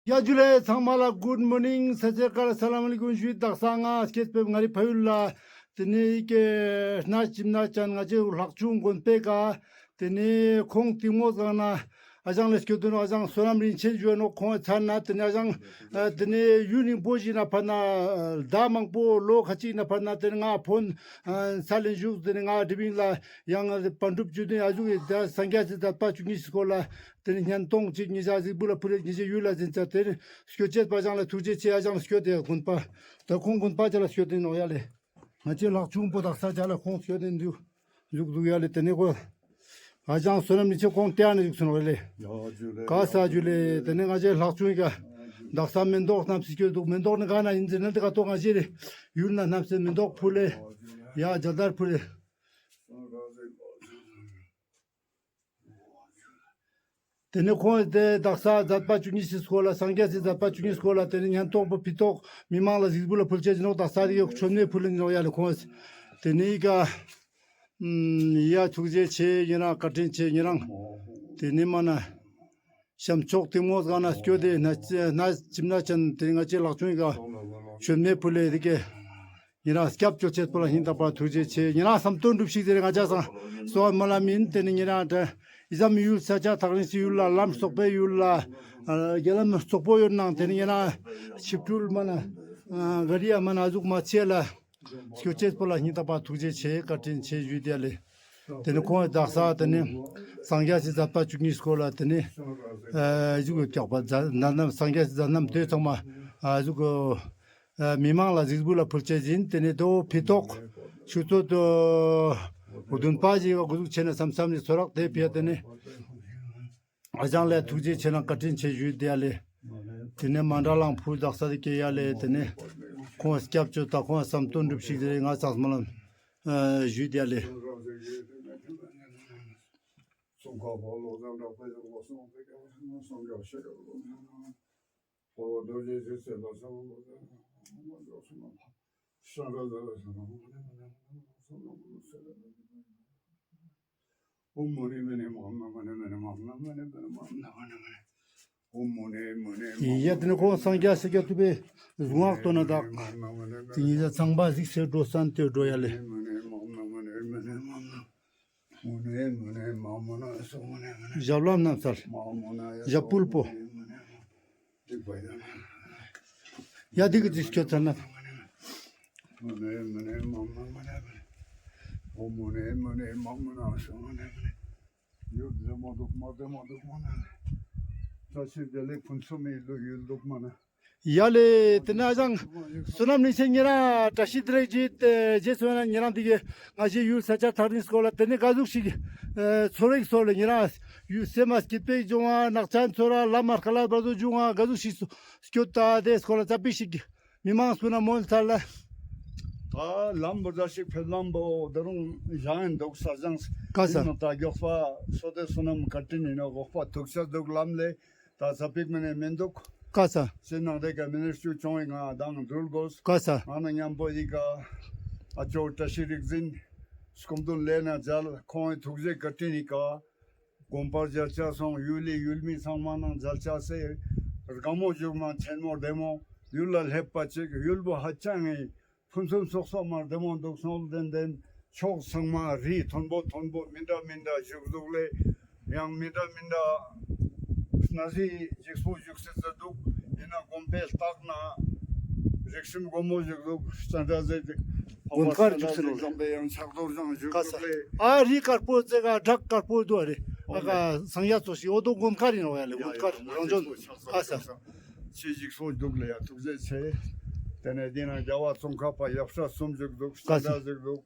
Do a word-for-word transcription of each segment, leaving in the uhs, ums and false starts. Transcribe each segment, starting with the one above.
ཡ་ཇུ་ལེ། ཚང་མ་ལ་གུཌ་མོར་ནིང་སད་སི་རི་ཨ་ཀལ་ཨ་ས་ལམ་ཨ་ལེ་ཀུམ་ཞུས། དག་ས་ང་སྐྱེས་པའི་ང་རི་ཕ་ཡུལ་ལ་ཏེ་ནེ་ཡི་གེ་སྣ་ཅིམ་ན་ཅན་ང་ཅེ་ལྷག་ཆུང་དགོན་པའི་ཀ་ཏེ་ནེ་ཁོང་གཏིང་མོ་སྒང་ན་ཨ་ཞང་ལ་སྐྱོད་དུ་ནོག། ཨ་ཞང་བསོད་ནམས་རིན་ཆེན་ཞུ་ནོག། ཁོང་ཚར་ན་ཏེ་ནེ་ཨ་ཞང་ཏེ་ནེ་ཡུན་རིང་པོ་ཞིག་ན་ཕར་ན་ཟླ་མང་པོ་ལོ་ཁ་ཅིག་ན་ཕར་ན་ཏེ་ནེ་ང་ཕོན་ས་ལེན་ཞུགས། ཏེ་ནེ་ང་དྲི་བིང་ལ་ཡང་པན་གྲུབ་ཅུ་དོན་ཨ་ཟུག་གི་སངས་རྒྱས་སི་མཛད་པ་བཅུ་གཉིས་སི་སྐོར་ལ་ཏེ་ནེ་བརྙན་ཐུང་ཅིག་ཉེ་ཞ་གཟིགས་འབུལ་ལ་ཕུལ་ལེ། ཉེ་ཞ་ཡུལ་ལ་ཟིན་ཚར། ཏེ་ནེ་སྐྱོད་ཅེས་པ་ཨ་ཞང་ལ་ཐུགས་རྗེ་ཆེ། ཨ་ཞང་ལ་སྐྱོད་དེ་དགོན་པ་ད་ཁོང་དགོན་པ་ཅ་ལ་སྐྱོད་དེ་ནོག་ཡ་ལེ། ང་ཅེ་ལྷག་ཆུང་པོ་དག་ས་ཅ་ལ་ཁོང་སྐྱོད་དེ་འདུག་འདུག་ཡ་ལེ། ཏེ་ནེ་ཁོ་ཨ་ཞང་བསོད་ནམས་རིན་ཆེན་ཁོང་ཏེ་ཨ་ནེ་ཞུགས་སོང་ལེ། ཀ་ས་ཇུ་ལེ། ཏེ་ནེ་ང་ཅེ་ལྷག་ཆུང་ག་དག་ས་མེན་ཏོག་ནམ་སི་སྐྱོད་འདུག། མེན་ཏོག་ནི་ག་ན་ཡིན་ཟེར་ན་ཏེ་ཀ་ཏོ་ང་ཅེ་རེ་ཡུལ་ན་ནམ་སི་མེན་ཏོག་ཕུལ་ལེ། ཡ་ཇ་དར་ཕུལ་ལེ། ཏེ་ནེ་ཁོང་ཏེ་དག་ས་མཛད་པ་བཅུ་གཉིས་སི་སྐོར་ལ་སངས་རྒྱས་སི་མཛད་པ་བཅུ་གཉིས་སི་སྐོར་ལ་ཏེ་ནེ་བརྙན་ཐུང་པོ་ཕི་ཏོག་མི་མང་ལ་གཟིགས་འབུལ་ལ་ཕུལ་ཅེས་ཨིན་ནོག། དག་ས་རི་ཡོག་མཆོད་མེ་ཕུལ་ཨིན་ནོག་ཡ་ལེ་ཁོང་། ཏེ་ནེ་ཡི་ག་ཡ་ཐུགས་རྗེ་ཆེ། ཉེ་རང་བཀའ་དྲིན་ཆེ་ཉེ་རང་། ཏེ་ནེ་མ་ན་ཤམ་ཕྱོགས་གཏིང་མོ་སྒང་ན་སྐྱོད་དེ་ན་ཅིམ་ན་ཅན་ཏེ་ང་ཅེ་ལྷག་ཆུང་ག་མཆོད་མེ་ཕུལ་ལེ། ཏེ་ཀེ་ཉེ་རང་སྐྱབས་བཅོལ་ཅེས་པོ་ལ་སྙིང་ཐག་པ་ཐུགས་རྗེ་ཆེ། ཉེ་རང་བསམ་དོན་འགྲུབ་ཤིག་ཟེར་ང་ཅ་སང་སོ་མ་ལ་མིན། ཏེ་ནེ་ཉེ་རང་ཏེ་ཨི་ཙམ་ཡུལ་ས་ཆ་ཐག་རིང་སི་ཡུལ་ལ་ལམ་རྩོག་པོའི་ཡུལ་ལ་རྒྱ་ལམ་རྩོག་པོ་ཡོད་ནང་ཏེ་ནེ་ཉེ་རང་ཆིབས་འགྲུལ་མ་ན་ག་རི་ཡ་མ་ན་ཨ་ཟུག་མ་ཆེ་ལ་སྐྱོད་ཅེས་པོ་ལ་སྙིང་ཐག་པ་ཐུགས་རྗེ་ཆེ། བཀའ་དྲིན་ཆེ་ཞུས་ཏེ་ཡ་ལེ། ཏེ་ནེ་ཁོང་དག་ས་ཏེ་ནེ་སངས་རྒྱས་སི་མཛད་པ་བཅུ་གཉིས་སྐོར་ལ་ཏེ་ནེ་ཨ་ཟུག་གི་སྐྱོག་པ་མཛད་རྣམ་སངས་རྒྱས་སི་མཛད་རྣམ་ཏེ་ཚང་མ་ཨ་ཟུག་གི་མི་མང་ལ་གཟིགས་འབུལ་ལ་ཕུལ་ཅེས་ཨིན། ཏེ་ནེ་དོ་ཕི་ཏོག་ཆུ་ཚོད་དོ་བདུན་པ་ཞིག་ག་གོ་ཟུག་ཆེ་ན་བསམ་བསམ་ནི་ཚོ་རག་ཏེ་ཕི་ཡ་ཏེ་ནེ་ཨ་ཞང་ལ་ཐུགས་རྗེ་ཆེ་ན་བཀའ་དྲིན་ཆེ་ཞུས་ཏེ་ཡ་ལེ། ཏེ་ནེ་མན་དྲ་ལང་ཕུ་དག་ས་ཏེ་ཀེ་ཡ་ལེ། ཏེ་ནེ་ཁོང་སྐྱབས་བཅོལ་ད་ཁོང་བསམ་དོན་འགྲུབ་ཤིག་ཟེར་ང་ཚང་མ་ལ་ཨ་ཞུས་ཏེ་ཡ་ལེ། ཡ་ཏེ་ནེ་ཁོང་སངས་རྒྱས་སི་སྐྱབས་ཐུབ་པའི་གཟུངས་སྔགས་བཏོན་ན་དག། ཏེ་ཉེ་ཞ་ཚང་མ་གཟིགས་སེ་འགྲོ་སན་ཏེ་འགྲོ་ཡ་ལེ། ཞབས་ལྷམ་བསྣམས་ཚར། ཞབས་ཕུལ་པོ། ཡ་འི་གི་ཅིག་སྐྱོད་ཚར་ན། ཡ་ལེ། ཏེ་ནེ་ཨ་ཞང་བསོད་ནམས་ནི་ཆེ་ཉེ་རང་བཀྲ་ཤིས་བདེ་ལེགས་ཞུས་ཏེ་རྗེས་སུ་ཡང་ན་ཉེ་རང་འི་གེ་ང་ཞེ་ཡུལ་ས་ཆ་ཐག་རིང་སྐོར་ལ་ཏེ་ནེ་ག་ཟུག་ཤིག་ཨ་ཚོར་རིག་སོགས་ལ་ཉེ་རང་ཡུལ་སེམས་མ་སྐྱིད་པའི་ཇུང་ང་ནག་ཅན་ཚོར་ར་ལམ་མ་ཀ་ལ་བར་དུ་ཇུང་ང་ག་ཟུག་ཤིག་སྐྱོད་ད་ཏེ་སྐོར་ལ་ཙ་པིག་ཤིག་མི་མང་སུ་ན་མོལ་ཚར་ལ། ད་ལམ་བར་ད་ཞིག་ཕེབས་ལམ་པོ་ད་རུང་ཞང་ཡིན་འདུག་ས་ཞང་། ཀ་ས། ད་མགྱོགས་པ་སོ་ཏེ་བསོད་ནམས་བཀའ་དྲིན་ཡིན་ནོག་གོག་པ་ཐུག་ཆ་འདུག་ལམ་ལེ། ད་ཙ་པིག་མ་ནེ་མི་འདུག། ཀ་ས། ཅི་ནང་དེ་ཀ་མི་ནེ་ཅུ་ཅོང་ཡི་ང་དང་འགྲུལ་དགོས། ཀ་ས། ང་ན་མཉམ་པོ་ཡི་ཀ་ཨ་ཅོ་བཀྲ་ཤིས་རིག་འཛིན་སྐུ་མདུན་ལེ་ན་མཇལ། ཁོང་ངི་ཐུགས་རྗེ་བཀའ་དྲིན་ཡི་ཀ་དགོན་པར་མཇལ་ཆ་སོང་། ཡུལ་ལི་ཡུལ་མི་ཚང་མ་ནང་མཇལ་ཆ་སེ་དགའ་མོ་བཞུགས་མ་ཆེན་མོ་བདེ་མོ་ཡུལ་ལ་སླེབས་པ་ཅིག་ཡུལ་པོ་ཧ་ཅང་ངི་ཕུན་སུམ་ཚོགས་ས་མ་བདེ་མོ་འདུག་སོང་། ལྡན་ལྡན་ཕྱོགས་ཚང་མ་རི་མཐོན་པོ་མཐོན་པོ་མི་འདྲ་མི་འདྲ་བཞུགས་འདུག་ལེ། ཡང་མི་འདྲ་མི་འདྲ་གནས་གཟིགས་ཞིག་སྤོ་བཞུགས་སེ་ཟེར་འདུག། ཡིན་ན་དགོན་པའི་ལྟག་ན་རིགས་གསུམ་མགོན་པོ་བཞུགས་འདུག། སྤྱན་རས་གཟིགས་དགོན་ཁར་བཞུགས་སེ་ཡང་འཇམ་པའི་ཡང་ཕྱག་རྡོར་ཞང་བཞུགས་འདུག་ལེ། ཨ་རི་དཀར་པོ་ཙེ་ག་བྲག་དཀར་པོ་འདུག་ཨ་རེ། ཨ་ཀ་སངས་རྒྱས་ཚོ་ཞིག་འོ་དོ་དགོན་ཁར་ཡིན་ནོག་ཡ་ལེ། དགོན་ཁར་རང་བྱོན། ཀ་ས། ཆེ་ཞིག་སོང་འདུག་ལེ། ཡ་ཐུགས་རྗེ་ཆེ། ཏེ་ནེ་འདི་ན་རྒྱལ་བ་ཙོང་ཁ་པ་ཡབ་སྲས་གསུམ་བཞུགས་འདུག། ཀ་ས། སྤྱན་རས་གཟིགས་འདུག།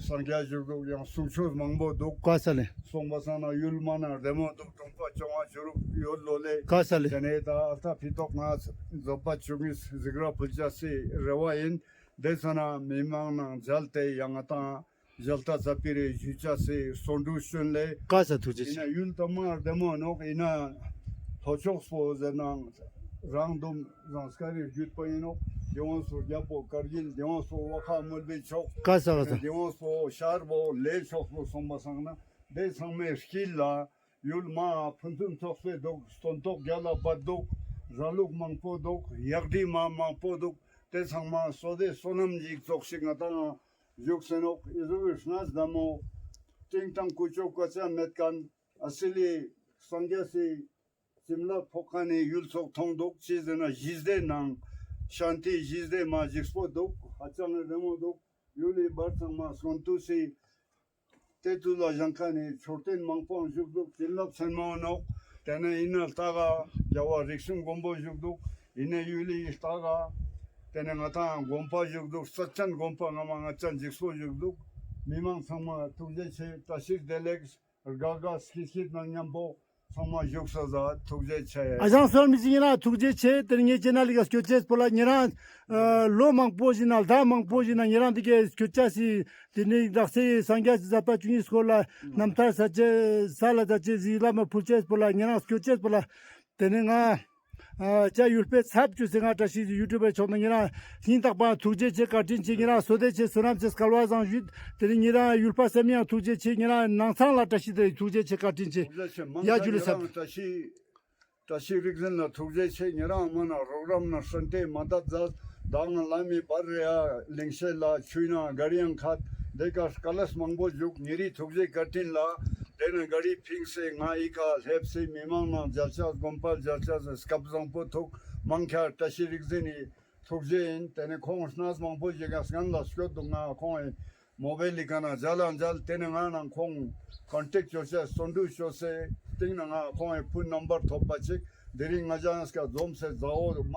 སངས་རྒྱས་བཞུགས་འདུག། ཡང་གསུང་ཆོས་མང་པོ་འདུག། ཀ་ས་ལེ། སོང་པ་སང་ན་ཡུལ་མ་ན་བདེ་མོ་འདུག། གྲོང་པ་ཆུང་བ་བཞུགས་ཡོད་ལོ་ལེ། ཀ་ས་ལེ། ཏེ་ནེ་ད་ཨ་ལྟ་ཕི་ཏོག་ང་མཛད་པ་བཅུ་གཉིས་གཟིགས་ར་ཕུལ་ཆ་སེ་རེ་བ་ཡིན། ཏེ་ཚོ་ན་མི་མང་ནང་མཇལ་ཏེ་ཡང་ང་དང་ཞལ་ལྟ་ཙ་པིག་རེ་ཞུ་ཆ་སེ་སོ་འདུ་ཤུན་ལེ། ཀ་ས་ཐུགས་རྗེ་ཆེ། ཡིན་ན་ཡུལ་དུ་མ་བདེ་མོ་ནོག། ཡིན་ན་ལྷོ་ཕྱོགས་པོ་ཟེར་ན་རང་དུམ་རང་སྐ་རི་བརྒྱུད་པ་ཡིན་ནོག། དེ་བོ་སོ་རྒྱལ་པོ་དཀར་རྒྱན། དེ་བོ་སོ་བ་ཁ་མོལ་བའི་ཕྱོགས། ཀ་ས་ཀ་ས། དེ་བོ་སོ་ཤར་བོ་ལེ་ཕྱོགས་པོ་སོང་པ་སང་ན་ཏེ་ཚང་མའི་དཀྱིལ་ལ་ཡུལ་མ་ཕུན་སུམ་ཚོགས་པའི་འདུག། སྟོན་ཐོག་རྒྱལ་ལ་བད་འདུག། ར་ལུག་མང་པོ་འདུག། གཡག་འབྲི་མ་མང་པོ་འདུག། དེ་ཚང་མ་བསོད་བདེ་བསོད་ནམས་ཞིག་ཙོགས་ཤིག་ང་ཏང་བཞུགས་སེ་ནོག། ཨི་ཟུག་གི་གནས་བདེ་མོ་སྤྲིན་དང་ཀུ་ཅོ་སྐད་ཆ་མེད་མཁན་ཨ་སི་ལི་སངས་རྒྱས་སི་བྱིན་རླབས་ཕོག་མཁན་ནི་ཡུལ་ཙོགས་མཐོང་འདུག། ཅི་ཟེར་ན་ཞི་བདེ་ནང་ཤཱན་ཏི་ཞི་བདེ་མ་ཞིག་པོ་འདུག། ཧ་ཅང་རི་མོ་འདུག། ཡུལ་ལི་བར་ཚང་མ་སྔོན་དུས་སི་དེ་དུས་ལ་བཞེངས་མཁན་ནི་མཆོད་རྟེན་མང་པོ་བཞུགས་འདུག། བྱིན་རླབས་ཆེན་མོ་ནོག། དེ་ནས་ཡིན་ན་ལྟ་ག་རྒྱལ་བ་རིགས་གསུམ་མགོན་པོ་བཞུགས་འདུག། ཡིན་ནས་ཡུལ་ལི་ལྟ་ག་དེ་ནས་ང་ཏང་དགོན་པ་བཞུགས་འདུག། རྩ་ཆེན་དགོན་པ་ང་མ་ང་ཅན་ཞིག་པོ་བཞུགས་འདུག། མི་མང་ཚང་མ་ཐུགས་རྗེ་ཆེ། བཀྲ་ཤིས་བདེ་ལེགས། དགའ་དགའ་སྐྱིད་སྐྱིད་ནང་མཉམ་པོ་ཚང་མ་བཞུགས་ས་ཟ། ཐུགས་རྗེ་ཆེ། ཨ་ཞང་བསོད་ནམས་ཞིག་ཡིན་ན་ཐུགས་རྗེ་ཆེ། དེ་ངའི་ཅེ་ནལ་ལི་ཀ་སྐྱོད་ཅེས་པོ་ལ་ཉེ་རང་ཨ་ལོ་མང་པོ་ཞིག་ན་ཟླ་མང་པོ་ཞིག་ན་ཉེ་རང་འདི་གའི་སྐྱོད་ཅེས་སི་དེ་ནི་དག་ས་སངས་རྒྱས་སི་བཟའ་ཟླ་བཅུ་གཉིས་སྐོར་ལ་རྣམ་ཐར་ས་ཆེ་ས་ལ་ས་ཆེ་ཟིག་བླ་མ་ཕུལ་ཅེས་པོ་ལ་ཉེ་རང་སྐྱོད་ཅེས་པོ་ལ་དེ་ནི་ང་ཨ་ཅ་ཡུལ་པའི་ཚབ་ཅུ་སེ་ང་བཀྲ་ཤིས་ཡུ་ཊུབ་པའི་ཕྱོགས་ནས་ཉེ་རང་སྙིང་ཐག་པ་ཐུགས་རྗེ་ཆེ། བཀའ་དྲིན་ཆེ། ཉེ་རང་བསོད་བདེ་ཆེ། བསོད་ནམས་ཆེ། སྐལ་བ་བཟང་ཞུས། དེ་ནི་ཉེ་རང་ཡུལ་པ་སམ་ཡང་ཐུགས་རྗེ་ཆེ། ཉེ་རང་ནང་ཚང་ལ་བཀྲ་ཤིས་བདེ་ལེགས། ཐུགས་རྗེ་ཆེ། བཀའ་དྲིན་ཆེ། ཐུགས་རྗེ་ཆེ། མང་ཡ་ཇུ་ལེ་ཚབ། བཀྲ་ཤིས་བཀྲ་ཤིས་རིག་འཛིན་ལ་ཐུགས་རྗེ་ཆེ། ཉེ་རང་མ་ན་རོགས་རམ་ན་སྲན་ཏེ་མ་དད་མཛད། ད་ང་ལ་མི་བར་རེ་ཡ་ལིང་ཤེད་ལ་ཆུའི་ནང་ག་རི་ཡང་ཁད་དེ་ཀ་དཀའ་ལས་མང་པོ་བཞུགས། ཉེ་རི་ཐུགས་རྗེ་བཀའ་དྲིན་ལ་དེ་ནས་ག་རི་ཕིངས་སེ་ང་ཨི་ཀ་སླེབས་སེ་མི་མང་ནང་མཇལ་ཆ་དགོན་པ་མཇལ་ཆ་སྐབས་བཟང་པོ་ཐུག། མང་ཁྱ་བཀྲ་ཤིས་རིག་འཛིན་ནི་ཐུགས་རྗེ་ཡིན། དེ་ནས་ཁོང་གནས་མང་པོ་ཞིག་ག་སྔན་ལ་སྐྱོད་འདུག། ང་ཁོང་ཡིན་མོ་བེལ་ལི་ཀ་ན་མཇལ་ལ་མཇལ། དེ་ནས་ང་ནང་ཁོང་ཀོན་ཊེག་ཅོ་ཆེ་བརྩོན་འགྲུས་ཅོ་སེ་སྟིང་ན་ང་ཁོང་ཡི་ཕུན་ནམ་བར་ཐོབ་པ་ཅིག། དེ་རིང་ང་ཅང་སྐྱ་འཛོམས་སེ་མཛའ་བོ་མ་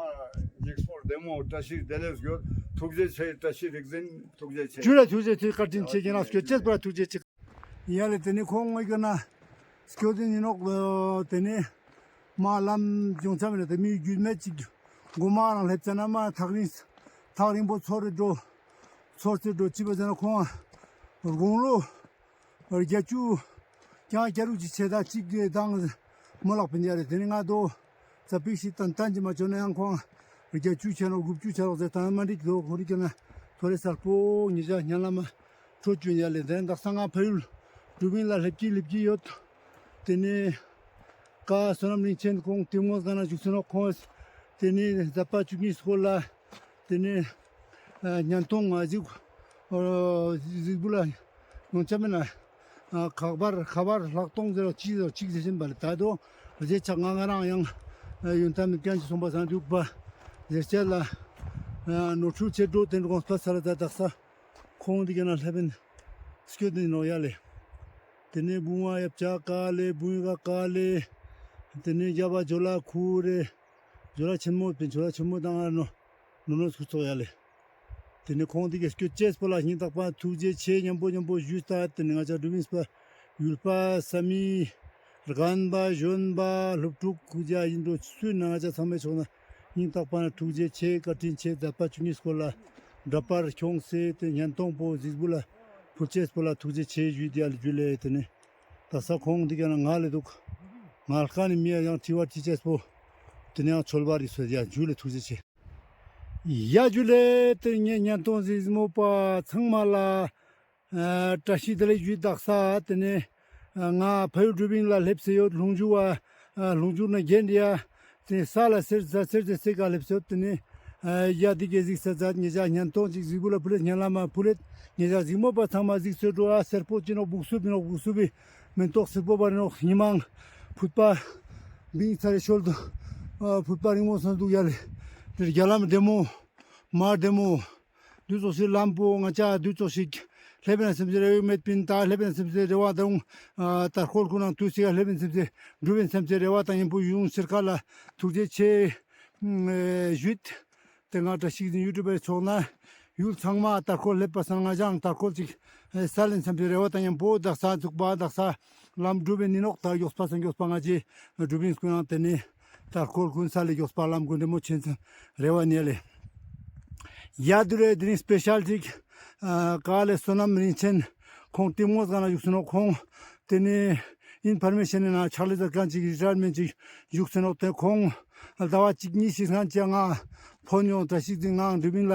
ཡིག་སྤོར་བདེ་མོ་བཀྲ་ཤིས་བདེ་ལེགས་ཡོད། ཐུགས་རྗེ་ཆེ། བཀྲ་ཤིས་རིག་འཛིན་ཐུགས་རྗེ་ཆེ། ཇུ་ལེ་ཐུགས་རྗེ་ཆེ། བཀའ་དྲིན་ཆེ། ཉེ་རང་སྐྱོད་ཅེས་པ་ཐུགས་རྗེ་ཆེ། ཡ་ལེ་དེ་ནི་ཁོང་ངི་ཀ་ན་སྐྱོད་དེ་ནི་ནོག། དེ་ནི་མ་ལམ་ཇུང་ཚ་མེད་ན་དེ་མི་རྒྱུས་མེད་ཅིག་གོ་མ་རང་སླེབས་ཙ་ན་མ་ཐག་རིང་ཐག་རིང་པོ་ཚོར་རེ་འགྲོ་ཚོར་ཚེ་འགྲོ་ཅི་པ་ཟེར་ན་ཁོང་དགུང་ལོ་བརྒྱད་ཅུ་ཀྱང་བརྒྱ་རུ་ཅིག་ཆེ་ད་ཅིག་གི་དང་མོ་ལག་པིན་ཡ་རེ། དེ་ནི་ང་དོ་ཙ་པིག་ཤི་ཏན་ཏན་ཅི་མ་ཅོ་ན་ཡང་ཁོང་བརྒྱད་ཅུ་ཆེ་ནོག་དགུ་བཅུ་ཆེ་ནོག་ཟེར་ཏང་མ་འགྲིག་དོ། ཁོ་རི་ཀ་ན་ཐོ་རེ་སལ་པོ་ཉི་ཞག་ཉ་ལ་མ་ཁྲོ་ཅུན་ཡ་ལེ། དེ་ནི་དག་ས་ང་ཕ་ཡུལ་གྲུབ་ཡིན་ལ་སླེབས་ཀྱི་སླེབས་ཀྱི་ཡོད། དེ་ནི་ཀ་བསོད་ནམས་རིན་ཆེན་ཁོང་གཏི་མུག་ག་ན་བཞུགས་སེ་ནོག་ཁོང་། དེ་ནི་བཟའ་ཟླ་བཅུ་གཉིས་སྐོར་ལ་དེ་ནི་ཨ་ཉན་ཐོང་ང་གཟིགས་གཟིགས་བུ་ལ་ཡོང་ཆ་མེད་ན་ཨ་ཁག་པར་ཁ་པར་ལྷག་གཏོང་ཟེར་བ་ཅི་ཟེར་བ་ཅིག་ཟེར་བཞིན་པ་ལ་ད་དོ་རྗེས་ཆགས་ང་ང་རང་ཡང་ཨ་ཡོན་ཏན་མེད་མཁན་ཞིག་སོང་པ་སང་འདུག་པ་ཟེར་ཆ་ལ་ཨ་ནོར་འཁྲུལ་ཆེ་འགྲོ་དེ་དགོངས་པ་ས་ལ་ད་དག་ས་ཁོང་འདི་ག་ན་ལྷ་བན་སྐྱོད་དེ་ནོག་ཡ་ལེ། དེ་ནས་བུང་བ་ཡབ་ཆ་ཀ་ལེ་བུང་བ་ཀ་ལེ། དེ་ནས་རྒྱབ་པ་ཇོ་ལ་ཁུ་རེ། ཇོ་ལ་ཆེན་མོ་པིན་ཇོ་ལ་ཆེན་མོ་དང་ཨ་ནོ་ནོ་ནོ་སྐུ་ཚོགས་ཡ་ལེ། དེ་ནས་ཁོང་དེ་ག་སྐྱོད་ཅེས་པོ་ལ་སྙིང་ཐག་པ་ཐུགས་རྗེ་ཆེ། མཉམ་པོ་མཉམ་པོ་ཞུས་ད། དེ་ནས་ང་ཅག་འགྲུབ་ཡིན་པ་ཡུལ་པ་ས་མི་རྒན་པ་གཞོན་པ་སློབ་ཕྲུག་སྐུ་ཇ་ཡིན་འགྲོ་སུ་ན་ང་ཅག་ཚང་མའི་ཕྱོགས་ན་སྙིང་ཐག་པ་ན་ཐུགས་རྗེ་ཆེ། བཀའ་དྲིན་ཆེ། བཟའ་ཟླ་བཅུ་གཉིས་སྐོར་ལ་འདྲ་པར་ཁྱོངས་སེ་དེ་ཉན་ཐོང་པོ་གཟིགས་བུ་ལ་ཕུལ་ཅེས་པོ་ལ་ཐུགས་རྗེ་ཆེ་ཞུས་ཏེ་ཡ་ལེ་ཇུ་ལེ། དེ་ནས་ད་ས་ཁོང་འདི་ག་ན་ང་ལེ་འདུག། ང་ལ་ཁ་ནི་མི་ཡ་ཡང་དྲི་བ་དྲི་ཅེས་པོ་དེ་ནས་ཡང་ཆོལ་བ་རི་སོ་ཡ་ཇུ་ལེ་ཐུགས་རྗེ་ཆེ། ཡ་ཇུ་ལེ། དེ་ངས་ཉན་ཐོང་གཟིགས་མོ་པ་ཚང་མ་ལ་ཨ་བཀྲ་ཤིས་བདེ་ལེགས་ཞུས། དག་ས་དེ་ནས་ཨ་ང་ཕ་ཡུལ་འགྲུབ་ཡིན་ལ་སླེབས་སེ་ཡོད། ལྷུང་འཇུ་བ་ཨ་ལྷུང་འཇུ་ན་རྒན་རེ་ཡ། དེ་ནས་ས་ལ་སེར་ས་སེར་ཏེ་སེ་ཀ་སླེབས་སེ་ཡོད། དེ་ནས་ཨ་ཡ་འདི་ག་གཟིགས་ས་ཛད་ཉེ་ཞག་ཉན་ཐོང་ཅིག་གཟིགས་བུ་ལ་ཕུལ་ལེ་ཉན་ལ་མ་ཕུལ་ལེ། ཉེ་ཞག་གཟིགས་མོ་པ་ཚང་མ་གཟིགས་སེ་འགྲོ་ཨ་སེར་པོ་ཅི་ནོག་སྦུག་སུབ་ཡིན་ནོག་སྦུག་སུབ་བི་མེན་ཏོག་སེར་པོ་བ་རེ་ནོག་ཉི་མ་ཕུད་པ་བིང་ཚ་རེ་ཤོལ་དུ་ཨ་ཕུད་པ་རིང་མོ་སོང་འདུག་ཡ་ལེ། དེ་རྒྱ་ལམ་བདེ་མོ་མ་བདེ་མོ། དུས་ཚོད་ཞིག་ལམ་པོ་ང་ཅག་དུས་ཚོད་ཞིག་སླེབས་ན་སེམས་ཅན་རེ་བ་མེད་པིན། ད་སླེབས་ན་སེམས་ཅན་རེ་བ་དང་ཨ་དར་ཁོལ་ཁུ་ནང་དུས་ཞིག་སླེབས་ན་སེམས་ཅན་འགྲུབ་པིན་སེམས་ཅན་རེ་བ་དང་ཡིན་པོ་ཡུང་སེར་ཁ་ལ་ཐུགས་རྗེ་ཆེ་ཞུས། དེ་ང་བཀྲ་ཤིས་འཛིན་ཡུ་ཊུབ་པའི་ཕྱོགས་ན་ཡུལ་ཚང་མ་དར་ཁོལ་སླེབས་པ་སང་ང་ཅག་དར་ཁོལ་ཅིག་ས་ལེན་སེམས་ཅན་རེ་བ་དང་ཡིན་པོ་དག་ས་ཚུགས་པ་དག་ས་ལམ་འགྲུབ་པིན་ནི་ནོག། ད་མགྱོགས་པ་སང་མགྱོགས་པ་ང་ཅི་འགྲུབ་པིན་སྐུ་ནང་དེ་ནི་དར་ཁོལ་ཁུན་ས་ལེ་མགྱོགས་པ་ལམ་ཀུན་བདེ་མོ་ཆེན་ཚན་རེ་བ་ནི་ལེ། ཡ་དུ་རེ་དེ་རིང་སྤེ་ཤལ་ཅིག་ཨ་ཀ་ལེ་བསོད་ནམས་རིན་ཆེན་ཁོང་གཏི་མུག་ག་ན་བཞུགས་སེ་ནོག། ཁོང་དེ་ནི་ཨིན་ཕོར་མེ་ཤན་ནི་ནང་ཕྱག་ལས་མཛད་མཁན་ཅིག་རི་ཊ་ཡར་མེན་ཅིག་བཞུགས་སེ་ནོག། དེ་ཁོང་ཟླ་བ་གཅིག་གཉིས་ཤིག་སྔན་ཅིག་ང་ཕོན་ཡོང་བཀྲ་ཤིས་འཛིན་ངའང་འགྲུབ་པིན་ལ་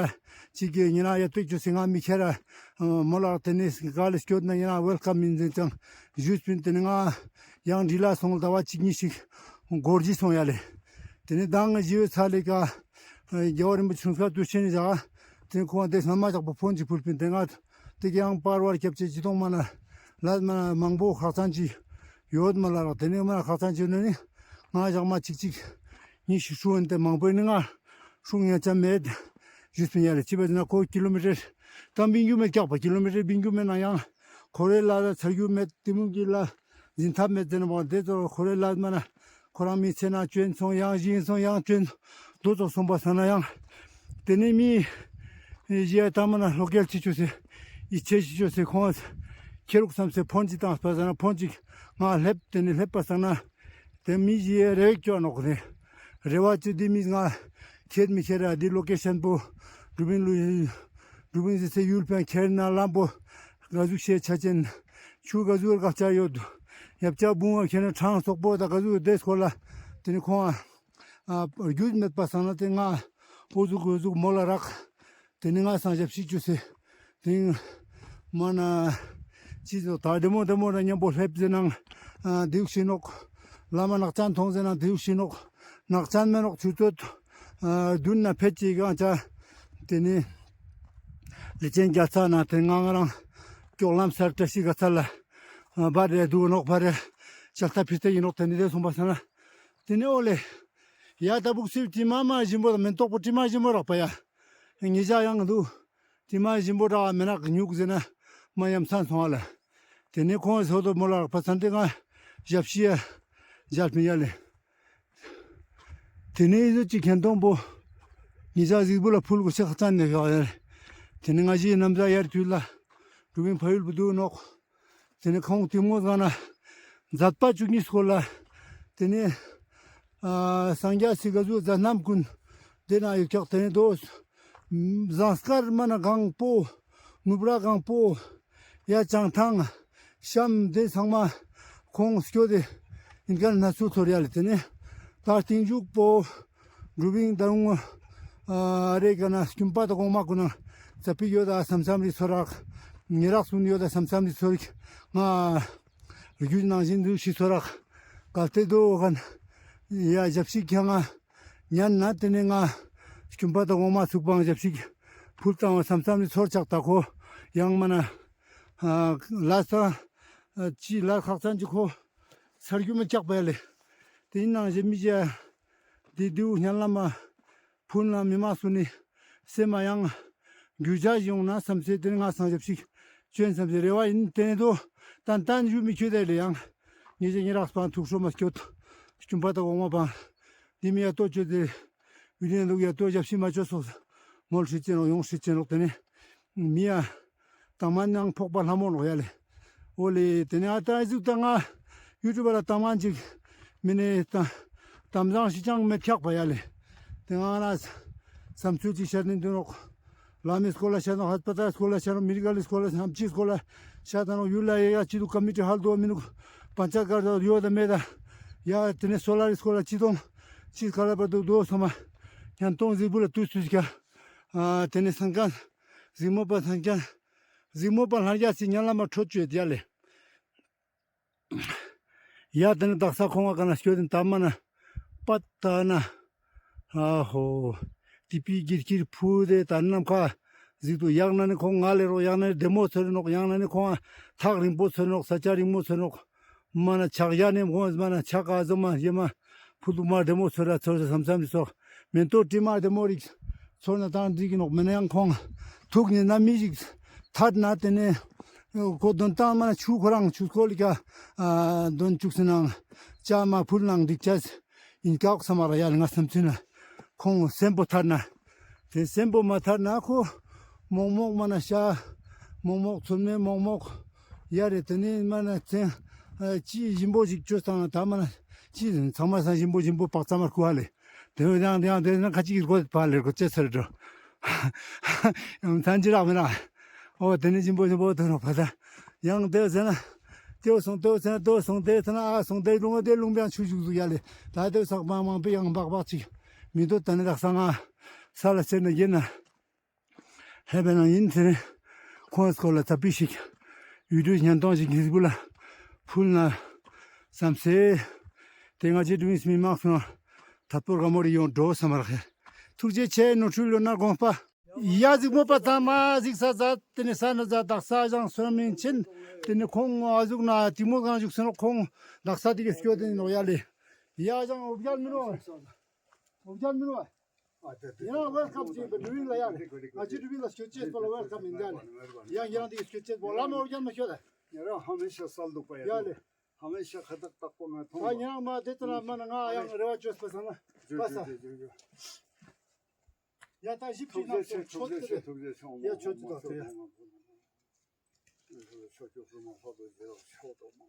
ཅིག་གི་ཉེ་རང་ཡ་ཏོ་ཅོས་སེ་ང་མི་ཁྱེར་ར་མོ་ལགས་དེ་ནི་ཀ་ལེ་སྐྱོད་ན་ཉེ་རང་ཝེལ་ཀམ་ཡིན་ཟེར་ཅང་ཞུས་པིན། དེ་ནི་ང་ཡང་འདི་ལ་སོང་ཟླ་བ་གཅིག་གཉིས་ཤིག་འགོར་གྱི་སོང་ཡ་ལེ། དེ་ནས་མདང་ང་ཞི་བའི་ཚ་ལེ་ཀ་རྒྱལ་བ་རིན་པོ་ཆེ་ཁྲུང་ས་དུས་ཆེན་ནི་བཞག་དེ་ཁོང་དེ་སྔ་མ་བཞག་པོ་ཕོན་ཅིག་ཕུལ་པིན། དེ་ང་དེ་ག་ཡང་པར་བར་སྐྱབས་ཆེ་ཅི་གཏོང་མ་ན་ལ་མ་མང་པོ་ཁག་ཚང་ཅིག་ཡོད་མ་ལ་རག་དེ་ནས་མ་ཁག་ཚང་ཅིག་ནི་ང་བཞག་མ་གཅིག་གཅིག་གཉིས་ཤིག་ཧྲུང་དེ་མང་པོ་ནི་ང་ཧྲུང་ཡང་ཅང་མེད་ཞུས་པིན་ཡ་ལེ། ཅི་བས་ན་ཁོ་ཀི་ལོ་མི་ཊར་ཏམ་བིང་རྒྱུ་མེད་ཀྱག་པ་ཀི་ལོ་མི་ཊར་བིང་རྒྱུ་མེད་ན་ཡང་ཁོ་རེ་ལ་ལ་ཚར་རྒྱུ་མེད་དེ་མུང་གི་ལ་འཛིན་ཐབས་མེད་ཟེར་ན་མ་དེ་ཚོ་ཁོ་རེ་ལ་མ་ན་ཁོ་རང་མི་ཚེ་ན་བཅོན་སོང་ཡང་ཞིང་སོང་ཡང་བཅོན་དུ་ཚོགས་སོང་པ་ས་ན་ཡང་དེ་ནས་མི་ཡི་ཡ་ད་མ་ན་ལོ་ཀེལ་ཅི་ཆོས་སེ་ཡི་ཆེ་ཅི་ཆོས་སེ་ཁོང་ཁྱེད་རུག་བསམ་སེ་ཕོན་ཅི་བཏང་པ་ས་ན་ཕོན་ཅིག་ང་སླེབས་དེ་ནས་སླེབས་པ་ས་ན་དེ་མི་ཡི་རེ་བ་ཅོ་ནོག་རེ་རེ་བ་ཅི་དེ་མི་ང་ཁྱེད་མི་ཁྱེད་ར་དེ་ལོ་ཀེ་ཤན་པོ་དུ་བིན་ལུ་དུ་བིན་ཟེར་སེ་ཡུལ་ཕན་ཁྱེར་ན་ལམ་པོ་ག་ཟུག་ཤེས་ཆ་ཅན། ཆུ་ག་ཟུག་ག་ཆ་ཡོད། ཡབ་ཆ་བུང་བ་ཁྱེར་ན་གྲང་སོག་པོ་དང་ག་ཟུག་དེ་སྐོར་ལ་དེ་ནི་ཁོང་ཨ་རྒྱུས་མེད་པ་སང་ན་དེ་ང་འོ་ཟུག་འོ་ཟུག་མོ་ལ་རག་དེ་ནི་ང་སང་ཞབས་ཕྱི་ཅུ་སེ་དེ་མ་ན་ཅི་ཟོ་ད་བདེ་མོ་བདེ་མོ་ར་མཉམ་པོ་སླེབས་ཟེར་ནང་ཨ་དེའུ་ཤི་ནོག་བླ་མ་ནག་ཅན་མཐོང་ཟེར་ན་དེའུ་ཤི་ནོག་ནག་ཅན་མེ་ནོག་ཆུ་ཚོད་ཨ་བདུན་ན་ཕེད་ཅིག་གང་ཆ་དེ་ནི་ལི་ཅན་རྒྱལ་ཚ་ན་དེ་ང་ང་རང་ཀྱོག་ལམ་སར་བཀྲ་ཤིས་ག་ཚ་ལ་ཨ་བར་རེ་དུག་ནོག་བར་རེ་ཤ་སྟག་ཕི་སྟེ་ཡིན་ནོག་དེ་ནི་དེ་སོང་པ་ས་ན་དེ་ནི་ཨོ་ལེ་ཡ་ད་བུག་སིབ་དྲི་མ་མ་ཞིམ་པོ་དང་མེན་ཏོག་པོ་དྲི་མ་ཞིམ་པོ་རག་པ་ཡ་ངེ་ཅག་ཡང་དུག་དྲི་མ་ཞིམ་པོ་རག་མེ་ནག་ཉུག་ཟེར་ན་མ་ཡམ་སང་སོང་བ་ལ་དེ་ནི་ཁོང་སོ་དོ་མོ་ལ་རག་པ་ཚན་དེ་ང་ཞབས་ཕྱི་ཡ་ཞབས་མི་ཡ་ལེ། དེ་ནས་ཨི་ཟོ་ཅིག་ཁྱེན་སྟོང་པོ་ཉི་ཤག་གཟིགས་པོ་ལ་ཕུལ་གོ་ཤེས་ཁ་ཙན་ནས་ཡོད་ཡ། དེ་ནས་ང་ཞིག་ནམ་ཟླ་ཡར་དུས་ལ་འགྲུབ་པའི་ཕ་ཡུལ་བུ་དུ་ནོག་དེ་ནས་ཁོང་གཏིང་མོ་སྒང་ན་མཛད་པ་བཅུ་གཉིས་སྐོར་ལ་དེ་ནས་ཨ་སངས་རྒྱས་སི་ག་ཟུག་མཛད་རྣམ་ཀུན་དེ་ན་ཡོད་ཀྱག་དེ་ནས་དོ་ཟངས་དཀར་མ་ན་གང་པོ་ནུབ་ར་གང་པོ་ཡ་བྱང་ཐང་ཤམ་དེ་ཚང་མ་ཁོང་སྐྱོད་དེ་ཨིན་ཀར་ན་སུ་ཚོར་ཡ་ལེ། དེ་ནས་ད་རྟིང་མཇུག་པོ་འགྲུབ་ཨིན་ད་རུང་ཨ་རེ་ག་ན་སྐྱུམ་པ་དང་གོང་མ་ཀུན་ན་ཙ་པིག་ཡོད་ད་སམ་སམ་རི་ཚོར་རག་ཉེ་རག་སུན་ཡོད་ད་སམ་སམ་རི་ཚོར་རིག་ང་རྒྱུད་ནང་བཞིན་དུ་ཤི་ཚོར་རག་གལ་ཏེ་དོ་ག་ན་ཡ་ཞབས་ཕྱི་ཁྱང་ང་ཉན་ན་དེ་ནས་ང་སྐྱུམ་པ་དང་འོ་མ་ཚུགས་པའང་ཞབས་ཕྱི་ཕུལ་བཏང་བ་བསམ་བསམ་ནི་ཚོར་ཆགས་ད་ཁོ་ཡང་མ་ན་ལ་ས་ཅི་ལ་ཁག་ཙམ་ཅི་ཁོ་ཚར་རྒྱུ་མི་ཆགས་པ་ཡ་ལེ། དེ་ཡིན་ནང་བཞིན་མི་ཅི་དེ་དེའུ་སྙན་ལ་མ་ཕུལ་ན་མི་མ་སུ་ནི་སེམས་མ་ཡང་རྒྱུ་ཆ་ཡོང་ན་བསམ་སེ་དེ་ནི་ང་སང་ཞབས་ཕྱི་ཅོན་བསམ་སེ་རེ་བ་ཡིན། དེ་ནས་དོ་ཏན་ཏན་ཞུ་མི་ཁྱོད་དེ་ལེ་ཡང་ཉེ་ཅག་ཉེ་རག་སྤང་ཐུག་ཧྲོ་མ་སྐྱོད་སྐྱུམ་པ་དང་འོ་མ་པང་འདི་མི་ཡ་ཏོ་ཅོ་དེ་བི་ལི་ཡ་འདུག་ཡ་ཏོ་ཞབས་ཕྱི་མ་ཅོ་སོགས་མོལ་ཧྲི་ཅེན་ནོག་ཡོང་ཧྲི་ཅེན་ནོག་དེ་ནས་མི་ཡ་དང་མ་ནང་ཕོག་པ་ལྷ་མོ་ནོག་ཡ་ལེ། འོ་ལེ་དེ་ནས་ཨ་ད་ཨི་ཟུག་ད་ང་ཡུ་ཊུབ་ལ་དང་མ་ཅིག་མི་ནས་ད་དམ་བཟང་ཞིག་ཅང་མེད་ཁྱག་པ་ཡ་ལེ། དེ་ང་ན་བསམ་ཚུལ་ཅིག་བཤད་ནི་འདུག་ནོག་བླ་མའི་སྐོར་ལ་བཤད་ནོག་ཧས་པ་ཏལ་སྐོར་ལ་བཤད་ནོག་མི་རི་ཀལ་སྐོར་ལ་ཨམ་ཆིའི་སྐོར་ལ་བཤད་ད་ནོག་ཡུལ་ལ་ཡ་ཡ་ཅི་འདུག་ཀ་མི་ཊི་ཧལ་འདུག་མི་འདུག་པན་ཆ་གར་ད་ཡོད་ད་མེད་ད་ཡ་དེ་ནས་སོ་ལ་རི་སྐོར་ལ་ཅི་དོང་ཅི་སྐར་ལ་བར་དུ་འདུག་སོ་མ་ཡང་སྟོང་གཟིགས་པོ་ལ་དུས་སུ་ཀ་ཨ་དེ་ནས་སང་ཀ་གཟིགས་མོ་པ་སང་ཀ་གཟིགས་མོ་པ་ལྷ་རྒྱ་སི་ཉ་ལ་མ་ཁྲོད་ཅོས་ཡ་ལེ། ཡ་དེ་ནི་དག་ས་ཁོང་བ་ག་ན་སྐྱོད་དེ་ད་མ་ན་པད་ད་ན་ཨ་ཧོ་ཏི་པི་གིར་གིར་ཕུ་དེ་ད་ནམ་ཁ་ཟིག་ཏུ་ཡག་ན་ནི་ཁོང་ང་ལེ་རོག་ཡག་ན་ནི་བདེ་མོ་ཚོར་ནོག་ཡག་ན་ནི་ཁོང་ཐག་རིང་པོ་ཚོར་ནོག་ས་ཆ་རིང་མོ་ཚོར་ནོག་མ་ན་ཆག་ཡ་ནི་ཁོང་མ་ན་ཆག་ག་ཟོ་མ་ཡེ་མ་ཕུ་ཏུ་མ་བདེ་མོ་ཚོར་ར་ཚོར་ས་བསམ་བསམ་ཚོར་མེན་ཏོ་དྲི་མ་བདེ་མོ་རིག་ཚོར་ན་ཏང་འགྲིག་གི་ནོག་མེན་ན་ཡང་ཁོང་ཐུག་ནི་ན་མི་ཞིག་ཐར་ན་དེ་ནས་ཁོ་དོན་ཏང་མ་ན་ཆུ་ཁོ་རང་ཆུ་སྐོལ་ཀ་ཨ་དོན་བཅུག་སེ་ནང་ཅ་མ་ཕུལ་ནང་འགྲིག་ཅས་ཨིན་ཀག་སམ་ར་ཡ་ལེ། ང་བསམ་ཚུལ་ན་ཁོང་སེམས་པོ་ཐར་ན་དེ་སེམས་པོ་མ་ཐར་ན་ཁོ་མོག་མོག་མ་ན་ཤ་མོག་མོག་ཚོད་མེད་མོག་མོག་ཡ་རེ་དེ་ནས་མ་ན་ཚེ་ཨ་ཅི་ཞིམ་པོ་ཞིག་བཅོས་བཏང་ན་ད་མ་ན་ཅི་ཚང་མ་སང་ཞིམ་པོ་ཞིམ་པོ་པག་ཙ་མར་ཁུ་ཧ་ལེ། དེ་བས་ཡང་དེ་ཡང་དེ་ན་ཁ་ཅིག་གི་གོ་ཕ་ལེ་གོ་ཅེ་ཚར་འགྲོ། ཡང་ཐན་ཅི་རག་མེད་ན། ཨོ་དེ་ནི་ཞིམ་པོ་ཞིམ་པོ་དོན་རོགས་ཕ་ད། ཡང་དེ་བས་ན། དེ་སོང་དེ་བས་ན་དེ་སོང་དེ་ཐ་ན་ཨ་སོང་དེ་ལུང་བ་དེ་ལུང་བ་ཡང་ཆུ་ཞུགས་ཟུག་ཡ་ལེ། ད་དེ་བས་ས་མང་མང་པོ་ཡང་འབག་འབག་ཅིག་མི་འདུག་ད་ནི་རག་ས་ང་། ས་ལ་ཆེ་ན་ཡིན་ན། ཧེ་བས་ན་ཡིན་ཚེ་ཁོང་སྐོར་ལ་ཚ་པི་ཞིག་ཡུལ་དུས་ཉན་སྟོང་ཞིག་གིས་བུ་ལ་ཕུལ་ན་བསམ་སེ། དེ་ང་ཅི་དུ་མི་སྨི་མང་སོང་ན་ ཐད་པོ་རྒ་མོ་རི་ཡོང་འགྲོ་སམ་རག་ཧེ། ཐུགས་རྗེ་ཆེ། ནོར་འཁྲུལ་ཡོད་ན་དགོངས་པ། ཡ་གཟིགས་མོ་པ་ཚང་མ་གཟིགས་ས་མཛད། ཏེ་ནེ་ས་ན་མཛད། དག་ས་ཞང་སོན་མིན་ཆེན། ཏེ་ནེ་ཁོང་ཨ་ཟུག་ན་ཏི་མོ་གང་ཞུགས་སེ་ནོག། ཁོང་དག་ས་ཏེ་གི་སྐྱོད་དེ་ནོག་ཡ་ལེ། ཡ་ཞང་འོ་བརྒྱལ་མི་ནོག། འོ་བརྒྱལ་མི་ནོག། ཡ་ཝེལ་ཀམ་ཅིག་པ་ཌུ་ཝིང་ལ་ཡ་ལེ། ང་ཅི་ཌུ་ཝིང་ལ་སྐྱོད་ཅེས་པ་ལ་ཝེལ་ཀམ་ཨིན་ཡ་ལེ། ཡ་ཉེ་རང་ཏེ་གི་སྐྱོད་ཅེས་པ་ལ་མ་འོ་བརྒྱལ་མ་ཤོད་ལེ། ཉེ་རང་ཧ་མེ་ཤ་སལ་དུག་པ་ཡ། ཡ་ལེ། ཧ་མེ་ཤ་ཁ་ཐག་ཐག་པོ་ང་ཐོང་། ཨ་ཉེ་རང་མ་ཏེ་ཙ་ན་མ་ན་ང་ཡང་རེ་བ་ཅོས་པ་ས་ན། ཇུ་པ་ས། ཇུ་ཇུ་ཇུ་ཇུ། ཡ་ད་ཞིབ་ཅིག་ན་ཐུགས་རྗེ་ཆེ། ཐུགས་རྗེ་ཆེ། ཐུགས་རྗེ་ཆེ། ཡ་ཆོས་ཅིག་དང་ཐུགས་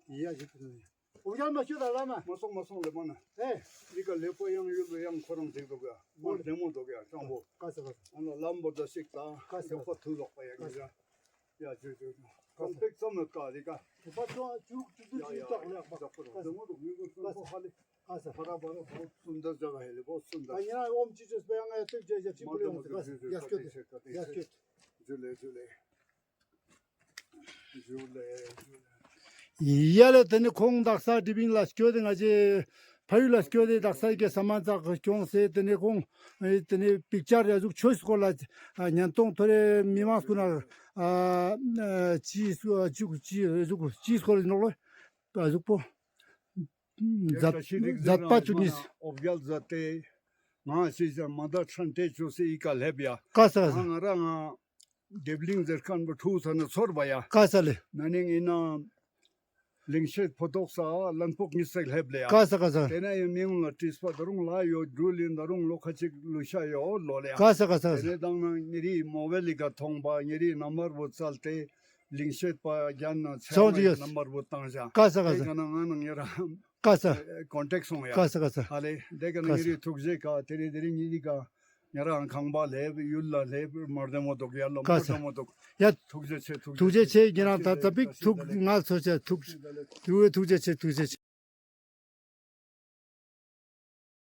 ཡ། ཡ་ཞིབ་ཅིག་ན། འོ་བརྒྱལ་མ་ཤོད་ད་བླ་མ། མ་སོང་མ་སོང་ལེ་མ་ན། ཨེ། འདི་ཀ་ལེ་པོ་ཡང་ཡུལ་ལ་ཡང་ཁོ་རང་ཅིག་འདུག་ཡ། མ་བདེ་མོ་འདུག་ཡ་སྤྱང་པོ། ཀ་ས་ཀ་ས། ཨ་ན་ལམ་བོ་ད་ཞིག་ད། ཀ་ས་ཀ་ས། ཡོག་པ་ཐུག་ལོག་པ་ཡ་གི་ཡ། ཡ་ཇུ་ཇུ་ཇུ། ཀམ་པེག་ཙམ་ཡོད་ཀ་ལེ་ཀ། ཀ་ས་ཀ་ས། ཡ་ཡ་ཡ། ཀ་ས་ཀ་ས། བདེ་མོ་འདུག་ཡུལ་ལ་སྤྱང་པོ་ཧ་ལེ། ཀ་ས། བ་ར་བ་ར་བ་སུན་དར་ཇ་ག་ཧེ་ལེ་བོ་སུན་དར། ཨ་ཉེ་རང་ཨོམ་ཅི་ཅོས་པ་ཡང་ང་ཡ་ཏེ་ཇེ་ཇེ་ཅི་པུ་ལེ་ཡོང་ཏེ་ཀ་ས། ཡ་སྐྱོད་དེ། ཡ་སྐྱོད། ཇུ་ལེ་ཇུ་ལེ། ཇུ་ལེ་ཇུ་ལེ། ཡ་ལེ། ཏེ་ནེ་ཁོང་དག་ས་ཌི་བིང་ལ་སྐྱོད་དེ་ང་ཅི་ཕ་ཡུལ་ལ་སྐྱོད་དེ་དག་ས་ཀྱི་ས་མ་ཚག་སྐྱོང་སེ་ཏེ་ནེ་ཁོང་ཨེ་ཏེ་ནེ་པིག་ཅར་ཡ་ཟུག་ཆོས་སྐོར་ལ་ཨ་ཉན་ཏོང་ཐོ་རེ་མི་མང་སྐུ་ན་ཨ་ཅི་སུ་ཨ་ཅུ་ཅི་ཟུག་ཅི་སྐོར་ལ་ནོག་ལོ། ཨ་ཟུག་པོ། མཛད་མཛད་པ་བཅུ་གཉིས། འོ་བརྒྱལ་མཛད་དེ། ང་ཞིག་ཅང་མ་ད་ཁྲན་ཏེ་ཅོ་སེ་ཨི་ཀ་ལེབ་ཡ། ཀ་ས་ཀ་ས། ང་ང་རང་ང་དེབ་གླིང་ཟེར་ཁན་པོ་ཁྲུ་ས་ན་ཚོར་བ་ཡ། ཀ་ས་ལེ། ན་ནིང་ཨིན་ན་ལིང་ཤེད་ཕོ་ཏོག་ས་ལན་ཕོག་གཉིས་སེ་ལེབ་ལེ་ཡ། ཀ་ས་ཀ་ས། ཏེ་ནེ་ཡང་མི་ཡོང་ལ་ཏྲིས་པ་ད་རུང་ལ་ཡོད་འགྲུལ་ལིན་ད་རུང་ལོ་ཁ་ཅིག་ལུ་ཤ་ཡོད་ལོ་ལེ་ཡ། ཀ་ས་ཀ་ས། ཏེ་ནེ་དང་ན་ཉེ་རི་མོ་བེ་ལི་ཀ་ཐོང་པ་ཉེ་རི་ནམ་བར་བོ་ཙལ་ཏེ། ལིང་ཤེད་པ་རྒྱན་ན་ཚེ་ཚོང་ཅི་ཡོད། ནམ་བར་བོ་བཏང་ཞག། ཀ་ས་ཀ་ས། ཏེ་ཀ་ན་ང་ནང་ཡ་ར་ཀ་ས། ཀོན་ཊེག་སོང་ཡ། ཀ་ས་ཀ་ས། ཧ་ལེ། ཏེ་ཀ་ན་ཀ་ས། ཉེ་རི་ཐུགས་རྗེ་ཀ་ཏེ་རི་ཏེ་རི་ཉེ་རི་ཀ་ཉེ་རང་ཁང་པ་ལེབ་ཡུལ་ལ་ལེབ་མ་བདེ་མོ་འདུག་ཡ་ལོ། ཀ་ས། མ་བདེ་མོ་འདུག་ཡ། ཐུགས་རྗེ་ཆེ། ཐུགས་རྗེ་ཆེ། ཉེ་རང་ད་ད་པིག་ཐུགས་ང་ཚོ་ཆེ་ཐུགས་ཐུགས་རྗེ་ཆེ། ཐུགས་རྗེ་ཆེ། ཐུགས་རྗེ་ཆེ།